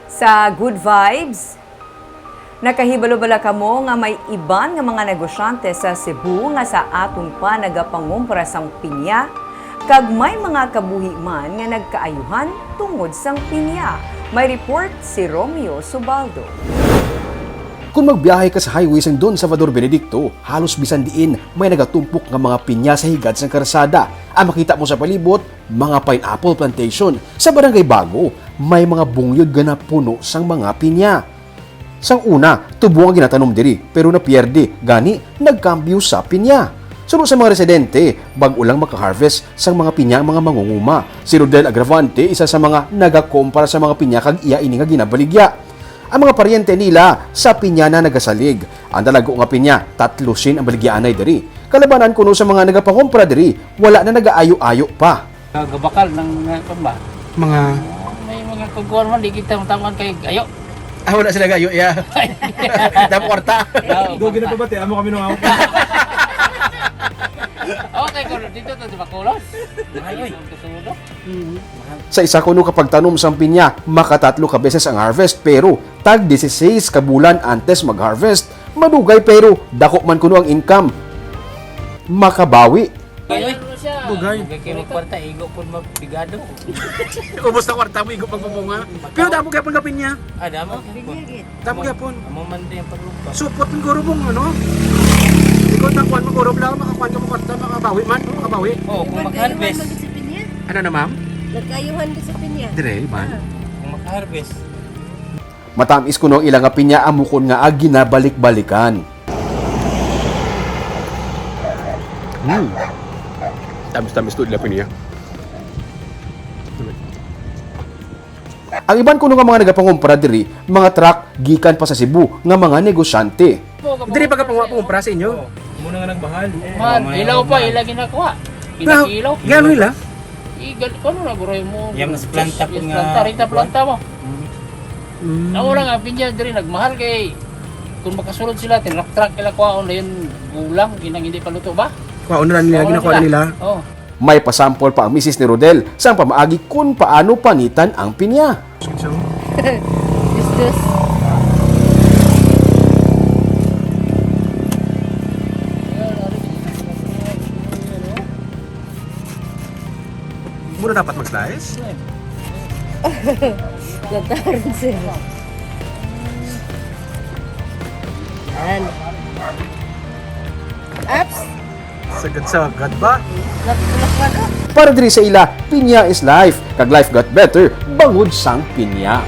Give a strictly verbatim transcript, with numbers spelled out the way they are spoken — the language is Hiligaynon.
Sa Good Vibes, nakahibalo bala kamo nga may iban nga mga negosyante sa Cebu nga sa aton pa nagapangumpra sang pinya, kag may mga kabuhi man nga nagkaayuhan tungod sang pinya? May report si Romeo Subaldo. Kung magbiyahe ka sa highway sang Don Salvador Benedicto, halos bisan diin may nagatumpok nga mga pinya sa higad sang karsada. Ang makita mo sa palibot, mga pineapple plantation. Sa Barangay Bago, may mga bungyod nga napuno sang mga pinya. Sang una, tubo nga ginatanom diri, pero napierde, gani nagkambyo sa pinya. Suno sa mga residente, bag-o lang maka-harvest sang mga pinya ang mga mangunguma. Si Rodel Agravante, isa sa mga nagakompra sa mga pinya, kag iya ini nga ginabaligya. Ang mga paryente nila sa pinya na nagasalig. Ang dalago nga pinya, tatlo sin ang baligyaanay diri. Kalabanan kuno sa mga nagapangumpra diri, wala na nagaayo-ayo pa. Gabakal ng, uh, pamba. Mga May mga kaguan man, di kita matawan kay ayo. Ah, wala sila gayo, ya. Damo kwarta. Daw, Go, kwarta. Ginapabati, amo kami nung ako. Okay, kung dito to, di ba, kulot? Ay, ay. Ang kasulo. Sa isa kuno ka pagtanom sang pinya, makatatlo ka beses ang harvest, pero tag dieciséis ka bulan antes mag-harvest. Madugay, pero dako man kuno ang income. Makabawi. Ay, ay. Bugay. Bugay kayo magkwarta, igo po mapigado. Ubos na kwarta mo, igo pagpabunga. Pero damo gyapon ka pinya. Ah, damo? Damo gyapon. Amo man din ang paglupa. Supot ang guro mong, ano? Ikaw, takuan mo, guro, bla, makakuan ka mo kwarta, makabawi man, makabawi. Oh, kung mag-harvest. Nagkaayuhan gid sa pinya. Ano na, ma'am? Nagkaayuhan gid sa pinya. Dire, man. Ah. Kung mag-harvest. Matamis kuno ang ila nga pinya, amo kon nga ginabalik-balikan. Mm. Tamis-tamis to, ila pinya. Ang iban kuno nga mga nagapangumpra diri, mga truck gikan pa sa Cebu nga mga negosyante. Diri ba ka panguha, pangumpra sa inyo? Oo. Muna nga nagmahal. Mahal. Mamaya Ilaw pa, mahal. Ila ginakuha. Ginakilaw. Gano nila? Igal, ano na, guro mo? Yan, mas planta po Yes, nga planta, rita kuwan. Planta mo. Mm. Mm. Ang una nga, pinya diri, nagmahal kay, kung makasulod sila, tinrak-trak ila kuhaon, dayon gulang, ginang hindi paluto ba? Kuhaon na nila, Kuhaon ginakuha na nila. Nila. Oh. May pasampol pa ang misis ni Rodel sang pamaagi kung paano panitan ang pinya. Yes, yes. Muna dapat mag-slice? Nagtaron siya. Yan. Apps. Sagad-sagad ba? Nagtulak na ka. Para diri sa ila, pinya is life, kag life got better bangod sang pinya.